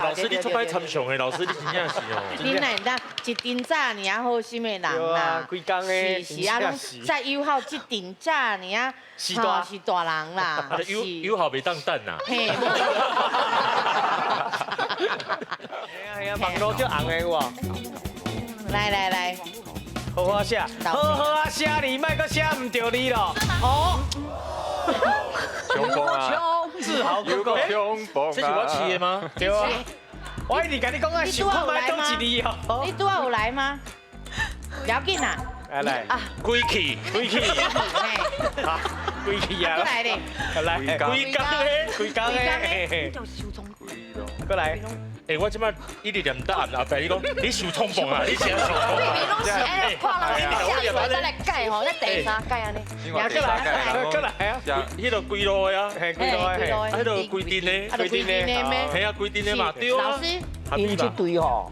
老師你出擺參詳的，老師你真正是哦。你哪會當一陣遮爾仔好心的人啦？規工的。是是啊，攏在友好這陣遮爾仔，是大是大人啦。友友好袂當等啊。嘿。係啊係啊，網路足紅的有無？來來來，好好寫，好好啊寫字，莫閣寫毋著字咯。哦。雄風啊！志豪哥哥，這是我飼的嗎？對啊。我一直共你講啊，想看覓倒一字哦。你拄仔有來嗎？不要緊啦。來來。啊。歸去，歸去。歸去啊！來咧。來。規工的，規工的。過來。欸，我這擺一直念答案，後壁你講你受衝動啊，你先受衝動。對面攏是愛看人寫出來再來改吼，咱第三改按呢。過來，過來啊！彼個規路的啊，嘿，規路的，啊，彼個規陣的，規陣的咩？嘿啊，規陣的嘛，對啊。老師，𪜶這隊吼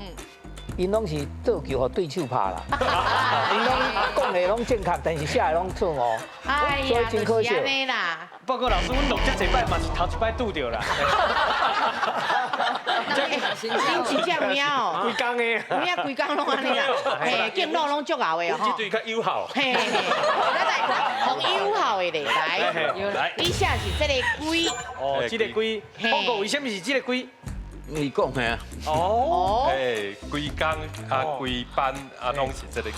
，𪜶攏是做球予對手拍啦，𪜶攏講的攏正確，但是寫的攏錯誤，所以真可惜。報告老師，阮錄這濟擺嘛是頭一擺拄著啦。恁真正有影哦，規工的，有影規工攏按呢啦，嘿，敬老攏足𠢕的吼。這隊較友好。嘿嘿，咱來講友好的咧，來，來，你寫是這個龜。哦，這個龜，報告為什麼是這個龜？你講的啊。哦。哎，規工啊，規班啊，攏是這個龜，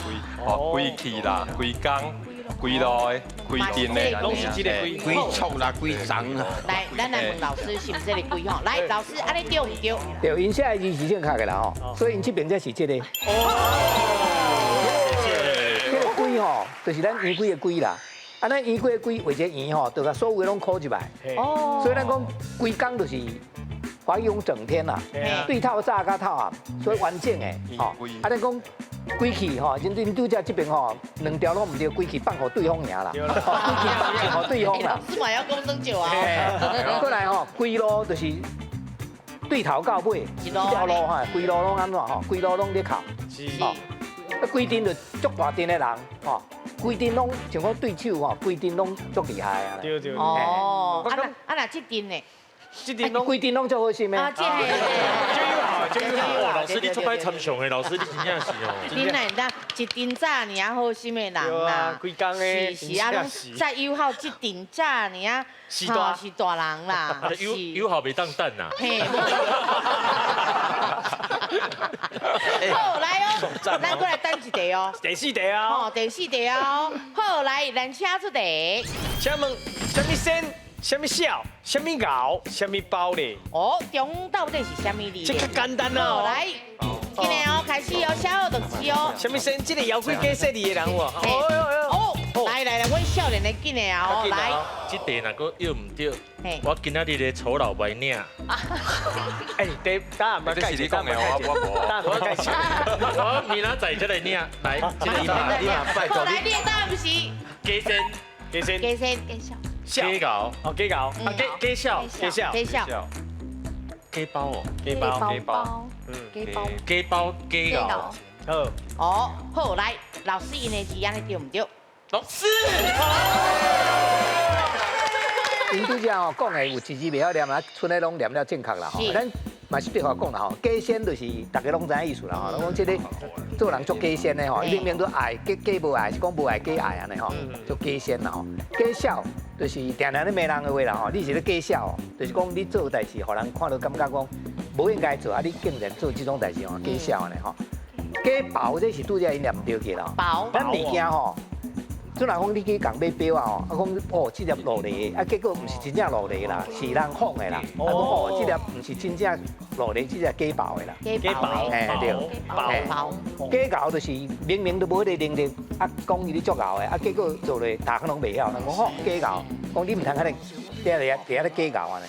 哦，規氣啦，規工。規路的，規陣的，攏是這個規，規速啦，規層啦。來，咱來問老師是毋是這個規吼？來，老師，按呢對毋對？對，𪜶寫的字是正確的啦吼，所以𪜶這邊才是這個。哦。這個規吼，就是咱圓規的規啦。啊，咱圓規的規畫一個圓吼，就共所有的攏箍入來。哦。所以咱講規工就是華語講整天啦，對透早佮透暗，所以完整的吼。啊，咱講規氣吼，恁拄才這邊吼，兩條攏毋對，規氣放予對方贏啦，規氣放予對方啦。老師嘛要講耍笑啊。過來吼，規路就是對頭到尾，這條路哈，規路攏按怎吼？規路攏咧哭。是。啊，規陣就足大陣的人，吼，規陣攏像講對手吼，規陣攏足厲害啊。對對。哦，啊若啊若這陣呢？這陣攏規陣攏足好心的。啊，這個。最友好，老師你出擺參詳的，老師你真正是哦。你哪會當一陣遮爾仔好心的人啦？規工的。是是啊，攏在友好這陣遮爾仔，是大是大人啦。友友好袂當等啊。嘿。好，來哦，咱過來等一題哦。第四題啊。哦，第四題哦。好，來，咱請出題。請問，啥物先？啥物痟？啥物𠢕？啥物包咧？哦，中到底是啥物字？這較簡單哦。來，今日哦，開始哦，寫好就知哦。啥物先？這個枵鬼加細膩的人有無？哦，來來來，阮少年的緊的啊，來。這題若閣約毋對，我今仔日的酬勞袂領。哎，第答案這是你講的，我我無。答案我解釋。我明仔載才來領，來，這個你嘛拜託來，你的答案是？加先，加先，加先，加痟。加𠢕，哦，加𠢕，啊，加加痟，加痟，加痟，加包哦，加包，加包，嗯，加包，加包，加𠢕，好，哦，好，來，老師𪜶的字按呢對毋對？老師，𪜶拄才吼講的有一字袂曉念啊，賰的攏念了正確啦吼。咱嘛是對話講啦吼，假仙就是大家攏知影意思啦吼。講這個做人足假仙的吼，明明都愛假假無愛，是講無愛假愛按呢吼，足假仙啦吼。假痟就是定定咧罵人的話啦吼，你是咧假痟，就是講你做代誌，予人看著感覺講無應該做，啊你竟然做這種代誌吼，假痟按呢吼。假薄這是拄才𪜶念毋對去啦。薄。咱物件吼。陣若講你去共買錶啊吼，啊講哦，這粒勞力的，啊結果毋是真正勞力啦，是人仿的啦。啊講哦，這粒毋是真正勞力，這隻假薄的啦。假薄。嘿對。薄。假𠢕就是明明都無彼個能力，啊講伊咧足𠢕的，啊結果做咧逐項攏袂曉，人講吼假𠢕，講你毋通按呢，佇遐咧佇遐咧假𠢕按呢。